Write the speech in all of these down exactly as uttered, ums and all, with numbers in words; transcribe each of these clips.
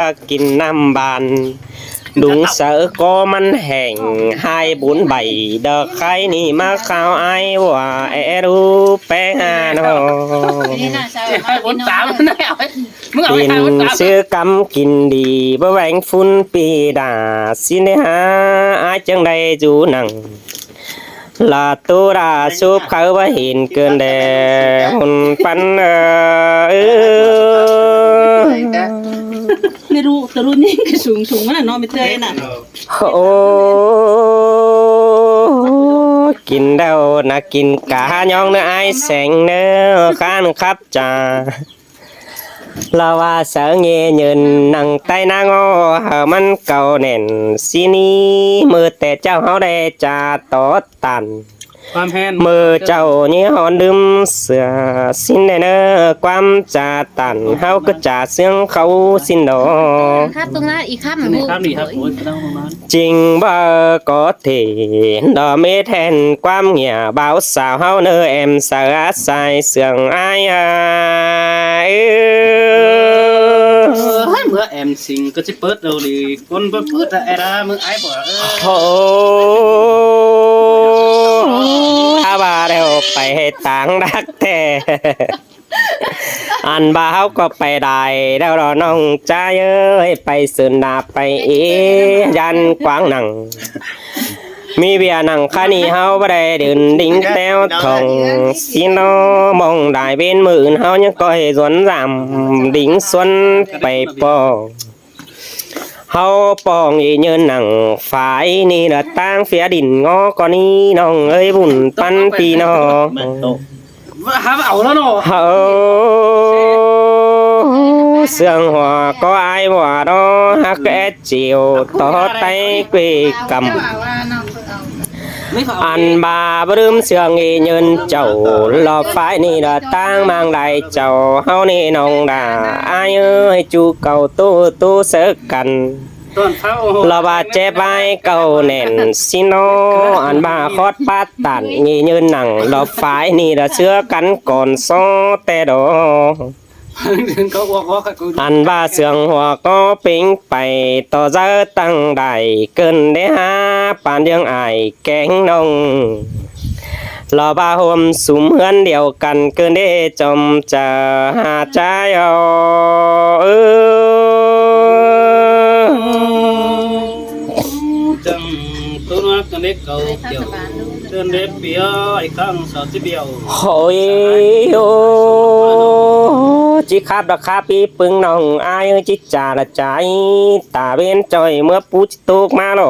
Kin ꞌnặm ban, đúng sáư ꞌcọ ꞌmắn hẻng, hai bốn bảy đa khai ꞌnị ꞌmá khao ai ꞌva é ꞌlụk pé ha nó. Kin ꞌsứ cắm kin đi, báu vén phun pi đa, ꞌsịn đé ha, ai chắng đảy dú nẳng. Lỏ ꞌtố đa súp kháư báu hên cơn đe, hôn pắn ơ. ꞌNị ꞌlụk, tơ ꞌlụk ꞌnị ꞌcọ sung sung ꞌmắn ꞌnọ, ꞌmí ꞌtơi ꞌnạ. Ô, kin đaư ꞌnạ, kin cá nhóng ꞌnớ ai seng ꞌnớ, khăn khắp chả. Lỏ ꞌva sáư ꞌnhị nhơn nẳng ꞌTáy ꞌnáng ó, hảư ꞌmắn cáu nẻn ꞌsịn ꞌnị, ꞌmự ꞌtẹ ꞌchạu ꞌháu đảy chả tó tản. ꞌMự ꞌchạu ꞌnhị hón đưm sửa ꞌsịn đé ꞌnớ, ꞌquám chả tản ꞌháu ꞌcọ chả ꞌsướng khảu ꞌsịn đó. Chính ꞌva có thể đó mết hên ꞌquám nghĩa báo sáo ꞌháu ꞌnớ, em sáư ꞌa sai sương ai a. Ơ, ꞌmưa em sing ꞌcọ ꞌchí pớt đâu đi, ꞌcốn pớt pớt a, ê đa, ꞌmưa ai bó, ơ. Hô, ha, ꞌva đeo pay ꞌtáng đắc ꞌtẹ. Ăn ꞌva ꞌháu ꞌcọ pay đảy đeo đó ꞌnọng ꞌchái ơi, pay Sơn La pay ế, dán quảng năng. ꞌMí ꞌviạk nẳng khá ꞌnị ꞌháu báu đảy đưn đính ꞌteo thỏng, ꞌsịn ꞌnọ ꞌmong đảy ꞌvến ꞌmự ꞌháu ꞌnhắng ꞌcọ ꞌhế duốn dăm đính suốn pay ꞌpo. ꞌHáu ꞌpọ ꞌnị nhơn nẳng phái ꞌnị ꞌnớ ꞌtáng ꞌphía đin ꞌngó ꞌcọ ꞌnị ꞌnọng ơi, bun pắn ꞌpi ꞌnọng. Hảư, sương hua ꞌcọ ai ꞌva đó hák ét chiêu tó tay quê căm. Ăn ꞌva báu đưm sương ꞌnị nhơn chảu lỏ phái ꞌnị ꞌnớ ꞌtáng ꞌmáng đảy chảu ꞌháu ꞌnị ꞌnọng đa ai ơi, ꞌchu cầu tu tu sớ căn. Lỏ ꞌva chép ꞌvái cáu nẻn ꞌsịn ꞌnọ, ăn ꞌva khót pát tản ꞌnị nhơn nẳng lỏ phái ꞌnị đa sứa căn cón só ꞌtẹ đó. Ăn ꞌva sương hua ꞌcọ pính pay tó dáư tăng đảy cơn đé ha pán dưỡng ai kéng ꞌnọng. Lỏ ꞌva hôm sum ꞌhướn điêu căn cơn đé chom chả ha ꞌchái ó. Ơ. Chăng ꞌtố ꞌnọ căn đé cầu kiểu cơn đé pi ơi, khăng sáu ꞌchí biêu. Hội ô, ꞌchí khắp đa khắp ꞌpi ꞌpứng ꞌnọng ai ơi, ꞌchí chả đa chả, ta ꞌvến ꞌchoi ꞌmứa pú ꞌchí ꞌtộc ꞌmá lo.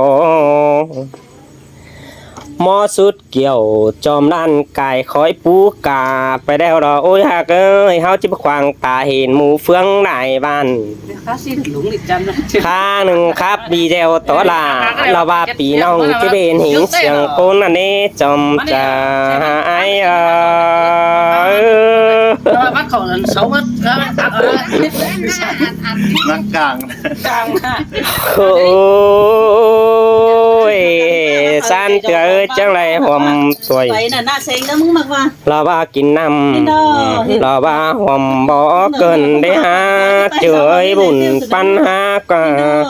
ꞌMó sút kiểu chom đan cải khói pú cả pay đeo đó. Ôi hák ơi, ꞌháu ꞌchí báu khoang ta hên mú phướng đảy ꞌván. Khá ꞌnưng khắp video tó lạ, lỏ ꞌva ꞌpi ꞌnọng ꞌchí bên hính siêng ꞌcốn ăn ꞌnị chom chả ai ơ. Mắc cẳng. Ôi, ꞌsán tưa ơi, chắng đảy huôm ꞌtoi. Lỏ ꞌva kin ꞌnặm, lỏ ꞌva huôm bó cơn đé ha, ꞌchư ơi bun pắn ha ꞌquá.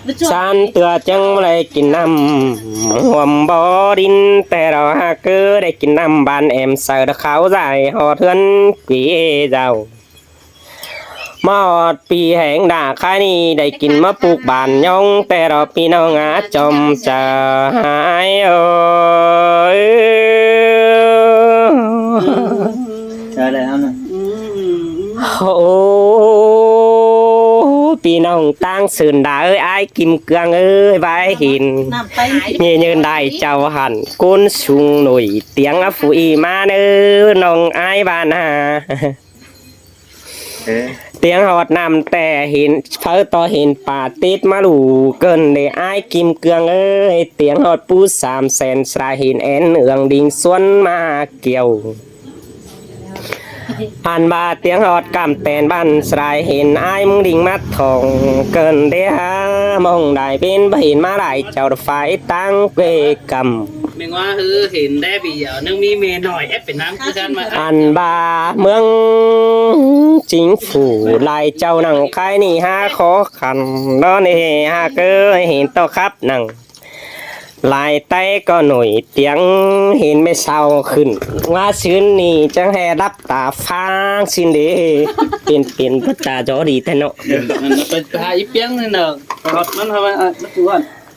ꞌSán tưa chắng đảy kin ꞌnặm, huôm bó đin ꞌtẹ đó ha, ꞌcứ đảy kin ꞌnặm ban em sáư đa kháo dại ꞌhọt ꞌhướn quí dao. ꞌMá ꞌhọt ꞌpi hẻng đa khái ꞌnị đảy kin ꞌmá puk bản ꞌnhóng ꞌtẹ đó ꞌpi ꞌnọng ꞌa chom chả ai ơi. Ô, ꞌpi ꞌnọng ꞌtáng Sơn đa ơi, ai Kim Cương ơi, ꞌvái hên. Nhị nhơn đảy chảu hẳn ꞌcốn sung nổi tiếng ꞌa phủ ꞌnị ꞌmá ꞌnớ ꞌnọng ai ꞌva ꞌnạ. Tiếng ꞌhọt ꞌnặm ꞌtẹ hên pháư tó hên pả tết ꞌmá ꞌlụ cơn đé ai Kim Cương ơi, tiếng ꞌhọt pú sam sen sra hên én ương đinh xuân ꞌmá kiêu. Ăn ꞌva tiếng ꞌhọt căm ten bản srai hên ai ꞌmướng đinh ꞌmá thong cơn đé ha ꞌmong đảy pên báu hên ꞌmá đảy chảu phái ꞌtáng quê căm. Ngoá hứ hên đé ꞌpi dẻo ꞌnưng ꞌmí ꞌme ꞌnọi ép pên ꞌnáng cứ ꞌcắn ꞌmá. Ăn ꞌva ꞌmướng chính phủ lai ꞌchạu nẳng khái ꞌnị hák khó khăn đó ꞌnị hák ꞌcọ hên ꞌto khắp nẳng lai ꞌTáy ꞌcọ nổi tiếng hên ꞌme sau khửn ꞌmá sứn ꞌnị chắng ꞌhê đắp ta pháng sứn đế. Pên pên báu ta gió đi ꞌtẹ ꞌnọ.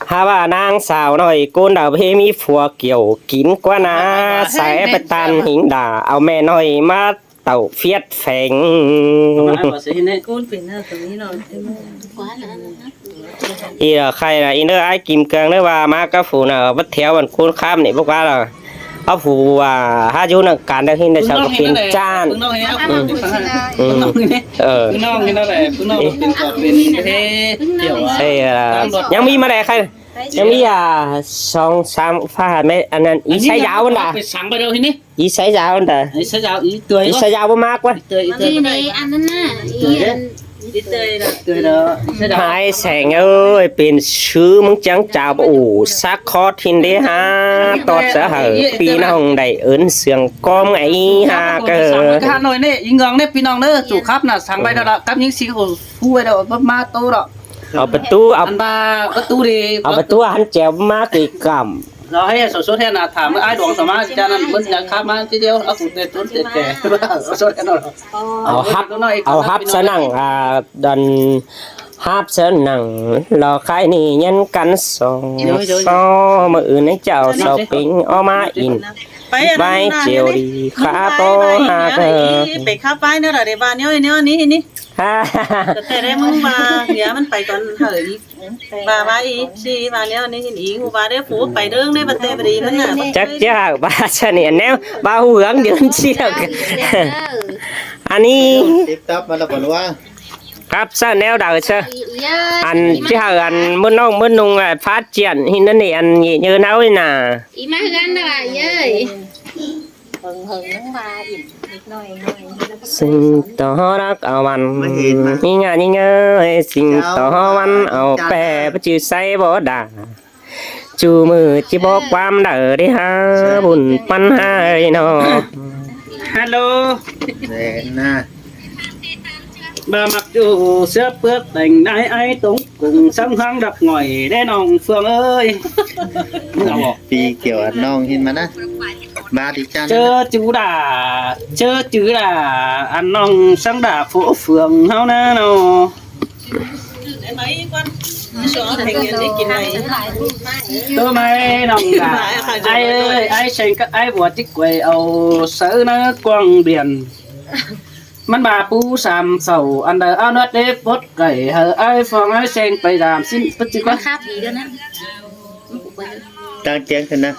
Hák ꞌva ꞌnáng sau ꞌnọi ꞌcốn đaư ꞌhế ꞌmí phua kiẻo kin ꞌquá ꞌná, sai ép ꞌtan hính đả au ꞌme ꞌnọi ꞌmá tảu phiết pheng. Í ꞌlạ khay ꞌnị ꞌnớ ải Kim Cương ꞌnớ ꞌva ꞌmá cá phủ ꞌnạ báu théo ăn ꞌcốn khám ꞌnị báu ꞌquá ꞌlạ. Au phủ ꞌva hák dú nẳng cản đang hên đảy sau ꞌcọ pên ꞌchán. Ơ. Ơ, ꞌnhắng ꞌmí ꞌmá đảy khay. ꞌNhắng ꞌmí à, song sam pha ꞌmé ăn ăn í sai dao ăn đa. Í sai dao ăn đa. Í sai dao báu ꞌmá ꞌquá. Hák Seng ơi, pên sư ꞌmướng chắng chao báu ủ sắc khót hên đế hák tót sa hảư ꞌpi ꞌnọng đảy ớn sương ꞌcóm ải hák ꞌcọ. Hà Nội ꞌnị, ꞌnhắng ꞌnị ꞌpi ꞌnọng ꞌnớ, chủ khắp ꞌnạ săng ꞌvạy đó, cắp ꞌnhính sính ổ phu ꞌvạy đó, báu ꞌmá ꞌtố đó. Au pá ꞌtú, au, ăn ꞌva pá ꞌtú đi, au pá ꞌtú hăn chẻo ꞌmá kì cắm. Lo ꞌhế sổ sốt ꞌhế ꞌnạ tham ꞌmá ải đuống sổ ꞌmá, chả ꞌnặn ꞌmớn ꞌnạ khắp ꞌmá ꞌtí điêu, au phủ tê tốn tê tê. Sổ sốt ꞌhế ꞌnọ. Au hắp, au hắp sa nẳng, à, đón hắp sa nẳng, lo khái ꞌnị nhắn cắn sổ, sổ, ꞌmự ứn ꞌnị chảu sổ pính, au ꞌmá ín. Bái chiêu đi, khá ꞌtố hák ꞌcọ. Pay khắp bái ꞌnớ đa, đảy ꞌva ꞌnéo, ꞌnéo ꞌnị, ꞌnị. Ơ, ꞌtẹ đảy ꞌmướng ꞌva, ꞌnhá ꞌmắn pay cón hảư í. ꞌVa bái í, sí, ꞌva ꞌnéo ꞌnị hên í, ꞌva đảy phủ pay ꞌlớng đảy, ꞌva ꞌtẹ báu đi ꞌmắn ꞌnạ. Chắc chắn ꞌva sa ꞌnị ꞌnéo, ꞌva hú hương dươn ꞌchí ꞌlạ. Ăn ꞌnị. Tiếp tắp ꞌmắn ꞌlạ bón ꞌva. Khắp sa ꞌnéo đaư sa. Ăn ꞌchí hảư ăn ꞌmớn ꞌnọng ꞌmớn ꞌnung, à, phát triển hên ꞌnặn ꞌnị ăn nhị nhơn ꞌháu ꞌnị ꞌnạ. Í ꞌmá hương ꞌnạ ꞌva ơi. Sính tó rắc au văn, ꞌnhính ꞌnhá ꞌnhính ơi, sính tó văn au pé, báu ꞌchư sáy báu đả. Chu ꞌmự ꞌchí bók ꞌquám đaư đé hák bun ꞌpắn ꞌhại ꞌnọ. Hello. Đảy ꞌnạ. Ba mặc dù xưa bước đành đái ái tống cùng sóng hăng đập ngỏi đé ꞌnọng Phương ơi. ꞌPi kiẻo ăn ꞌnọng hên ꞌmá ꞌnạ. Ba đi chăn. Chớ chứ đà, chớ chứ đà, ăn ꞌnọng sóng đà phố phường ꞌháu ꞌnạ ꞌnọ. Tớ ꞌmá ꞌnọng đà. Ải ơi, ải Seng cắp ải bua ꞌchí quay au sáư ꞌnớ quảng điện. ꞌMắn ba pú sam sảu ăn đaư áo nớt đế pốt cảy hảư ải Phong ải Seng pay dam sính pứt ꞌchí ꞌquá. Khắp đi đaư ꞌnạ. Tăng kiêng khửn ꞌnạ.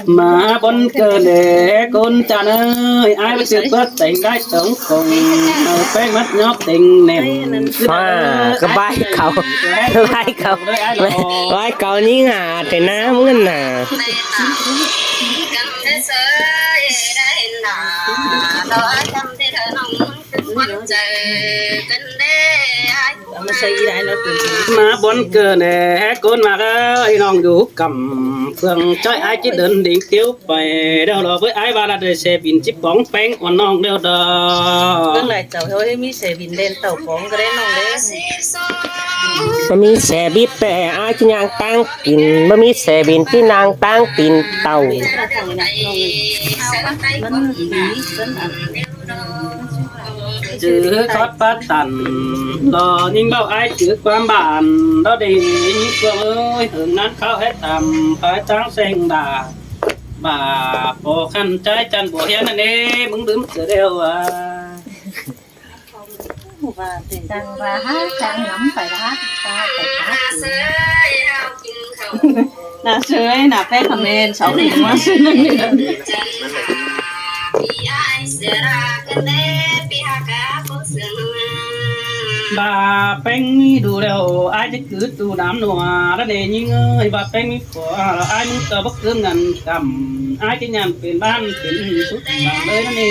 ꞌMá bón cơn đé ꞌcốn chăn ơi, ải báu ꞌchư bớt têng đái tống công, hảư ꞌpéng mắt nhóp têng nẻn. Pha, ꞌcọ bái cáu, bái cáu, bái cáu ꞌnhính hả, ꞌtẹ ꞌnạ ꞌmướng ꞌnạ. ꞌMá bón cơn đé ꞌcốn ꞌmá ơi, ꞌnọng dú căm Phương ꞌchoi ải ꞌchí đớn đinh tiếu pay đaư lo ꞌvới ải ꞌva ꞌlạ đảy xe bỉn ꞌchí póng ꞌpéng ăn ꞌnọng đaư đó. ꞌPéng lai chảu ꞌhế ꞌmí xe bỉn đen tảu póng ꞌcọ đé ꞌnọng đé. Báu ꞌmí xe bít ꞌtẹ ải ꞌchí ꞌnhắng ꞌtáng kin, báu ꞌmí xe bỉn ꞌchí ꞌnhắng ꞌtáng kin tảu. ꞌChư khót pá tẳn, lo ꞌnhính báu ải ꞌchư ꞌquám bản, đó đê ꞌnhính Phương ơi, hơng ꞌnán kháo hét tăm, pá ꞌcháng seng đà, bả pô khăn ꞌchái chăn bua hiến ꞌnặn ê, ꞌmứng đứm ꞌchư đeo à. Tăng ꞌva hák, tăng ngắm phải hák, ta phải hák. ꞌNạ sưới, ꞌnạ pé comment, sáu phút ꞌmá sưới. Ba ꞌpéng ꞌmí đu đeo, ải ꞌchí cứ tu đam ꞌnua, đó đê ꞌnhính ơi, ba ꞌpéng ꞌmí phua, ải ꞌmứng ꞌcọ báu cứ ngăn căm, ải ꞌchí nhẳn pên bản pên sút bản ꞌlới ꞌnặn ê.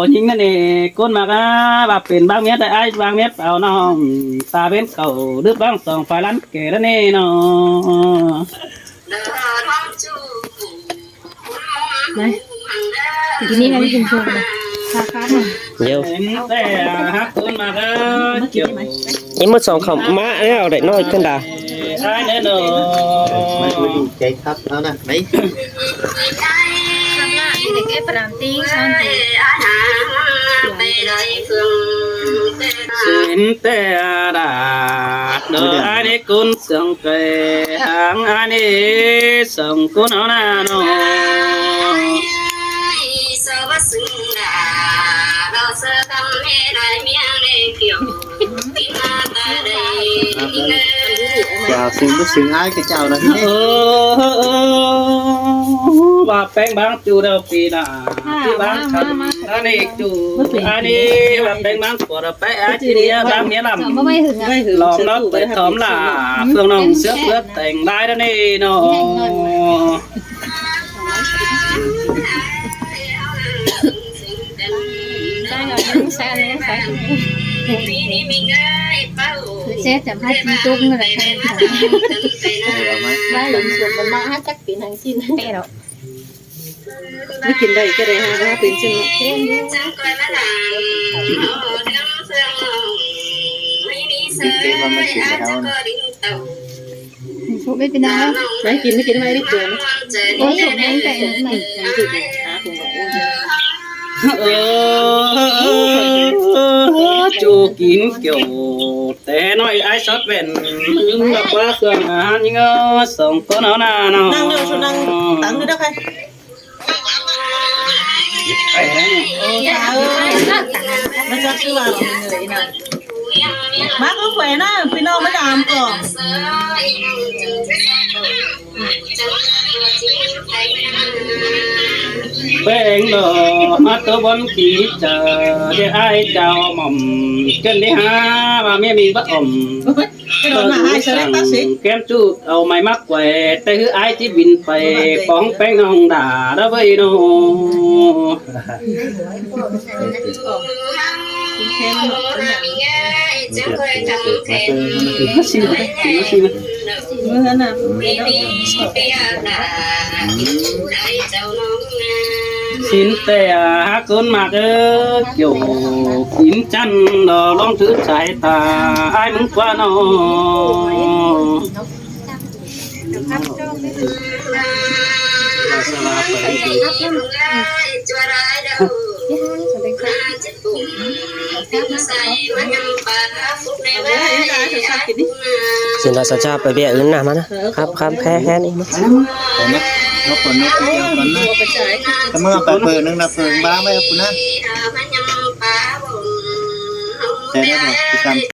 ꞌnhính ꞌnặn ꞌnị, ꞌcốn ꞌmặc ꞌva pên ꞌváng ꞌmiết ꞌtẹ, ải ꞌváng ꞌmiết au ꞌnọng, ta ꞌvến cảu đứp ꞌváng song phai ꞌlắn kẻ ꞌnặn ꞌnị ꞌnọ. Đi. ꞌTẹ ꞌhặc ꞌcốn ꞌmặc ꞌnị, ꞌmí ꞌmá song khảu ꞌmá ꞌlẹo đảy ꞌnọi ꞌcứn đa. Ải ꞌnị ꞌnọ. Đi, đi, đi. Sính ꞌtẹ đa, đơ ải ꞌnị ꞌcốn sương kẻ háng ải ꞌnị song ꞌcốn au ꞌnạ ꞌnọ. Chào sương bớt sương ải cái chào đó. Ơ, ơ, ơ, ơ, ꞌva ꞌpéng ꞌváng ꞌchu đao pi ꞌnạ. Ꞌchu ꞌváng khăn ꞌnặn ꞌnị ꞌchu. ꞌNị ꞌva ꞌpéng ꞌváng của đao pé ải ꞌchu ꞌnị ꞌváng ꞌnị lăm. Lom lót ꞌtẹ thóm lả. Phương ꞌnọng sước bớt tẻng lai ꞌnặn ꞌnị ꞌnọ. Sếp chẳng phải chính túc nữa là không. Bái lòng suốt một mọ hát chắc pin hàng xin. Tê đó. Nó kín đây cái đây ha, nó pin xin. Cái con mà chỉ là nó. Không biết pin nào. Đấy, kín mới kín mai đi kìa. Ôi, không nên cái này. Ơ, ơ, ơ, ơ, ơ, ꞌchu kín kiểu té ꞌnọi ải sót vẹn. Nó ꞌmặc ꞌva sương ải ꞌnị ꞌnớ song ꞌcốn au ꞌnạ ꞌnọ. Năng đâu, sao năng tăng nữa đó khay. Ơ, chà ơi. Nó chắc chứ vào lòng người nè. Má có khỏe nè, pin ꞌnọng mới làm cỏ. ꞌPéng ꞌnọ, ꞌmá tô bón kỉ chả, ꞌdệt ải chảu mỏm, ꞌchớ đi ha, ꞌva ꞌmía ꞌmí báu ỏm. Cái đó là ai sao đấy, bác sĩ? Kem ꞌchu au mai mắc quẻ, ꞌtẹ hứ ải ꞌchí bỉn pay, póng ꞌpéng ꞌnọng đa, đó ꞌvới ꞌnọ. Sính ꞌtẹ ꞌhặc ꞌcốn ꞌmặc ơ, kiểu kín chăn đó ꞌlóng thứ sai ta, ải ꞌmứng ꞌquá ꞌnọ. Xin đó sao cha phải bịa ứng nè mà nè. Khắp, khắp, khe, khe đi mà. Nó còn nó kia còn nó. Cảm ơn bà phượng, nó là phượng ba mươi phút nữa. Thế đấy rồi,